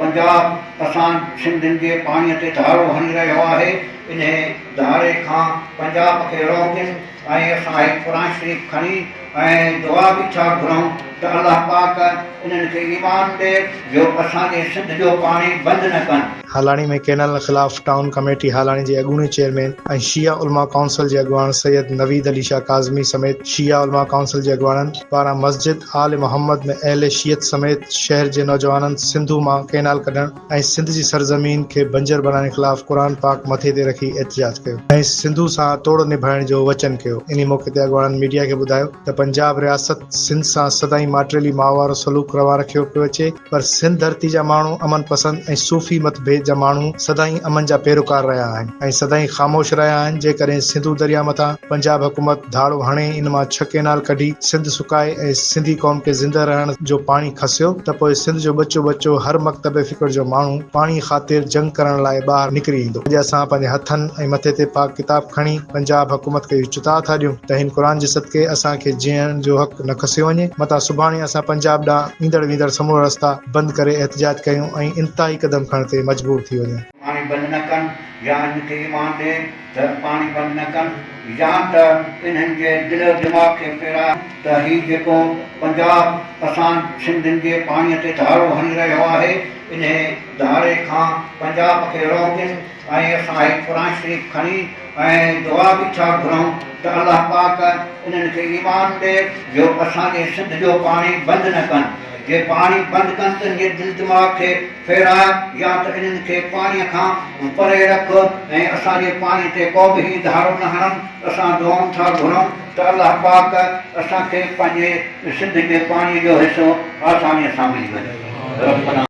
پنجاب اسان سنڌين جي پاڻي تي ڌاڙو هڻي رهيو آهي، انهي ڌاڙي کان پنجاب کي روڪين ۽ اسان هي قرآن شريف کڻي ۽ دعا به ٿا گهرون ته الله پاڪ انهن کي ايمان ڏي جو اسان جي سنڌ جو پاڻي بند نه ڪن. هالاڻي ۾ ڪئنالن خلاف ٽائون ڪميٽي هالاڻي جي اڳوڻي چيئرمين ۽ شيعه علماء ڪائونسل جي اڳواڻ سيد نويد علي شاهه ڪاظمي سميت شيعه علماء ڪائونسل جي اڳواڻن پاران مسجد آل محمد ۾ اهل شيعت سميت شهر جي نوجوانن سنڌو مان ڪئنال ڪڍڻ ۽ سنڌ جي سرزمين کي بنجر بڻائڻ خلاف قرآن پاڪ مٿي تي رکي احتجاج ڪيو ۽ سنڌو سان توڙ نڀائڻ جو وچن ڪيو. انهي موقعي تي اڳواڻن ميڊيا کي ٻڌايو ته پنجاب رياست سنڌ سان سدائين ماٽيلي ماء وارو سلوڪ روا رکيو پيو اچي پر سنڌ ڌرتي جا ماڻهو امن پسند ۽ صوفي مت ڀيد جا ماڻهو سدائين امن جا پيروڪار رهيا آهن ۽ سدائين خاموش رهيا آهن جيڪڏهن سنڌو درياء مٿان پنجاب حڪومت ڌاڙو هڻي ان مان ڇهه ڪئنال ڪڍي سنڌ سڪائي ۽ سنڌي قوم کي زنده رهڻ جو پاڻي کسيو ته پوء سنڌ جو ٻچو ٻچو هر مڪتب فڪر جو ماڻهو پاڻي خاطر جنگ ڪرڻ لاء ٻاهر نڪري ايندو. اڄ اسان پنهنجي هٿن ۽ مٿي تي پاڪ ڪتاب کڻي پنجاب حڪومت کي اهو چتاء ٿا ڏيون ته هن قرآن جي صدقي اسان کي جيئڻ جو حق نه کسيو وڃي متان سڀاڻي اسان پنجاب ڏانهن ايندڙ ويندڙ سمورا رستا بند ڪري احتجاج ڪيون ۽ انتهائي قدم کڻڻ تي مجبور ٿي وڃون. پاڻي بند نه ڪن يا انهن کي ايمان ڏي ته پاڻي بند نه ڪن يا ته انهن جي دل و دماغ کي ڦيرائن ته هي جيڪو پنجاب اسان سنڌين جي پاڻي تي ڌاڙو هڻي رهيو آهي انهي ڌاڙي کان پنجاب کي روڪين ۽ اسان هي قرآن شريف کڻي ۽ دعا به ٿا گهرون ته الله پاڪ انهن کي ايمان ڏي جو اسان جي سنڌ جو پاڻي بند نه ڪن جي پاڻي بند ڪن ته انهن جي دل دماغ کي ڦيراء يا ته انهن کي پاڻي کان پري رک ۽ اسان جي پاڻي تي ڪو به هي ڌاڙو نه هڻن اسان دعائون ٿا گهرون ته الله پاڪ اسان کي پنهنجي سنڌ جي پاڻي جو حصو آساني سان ملي وڃي ربنا.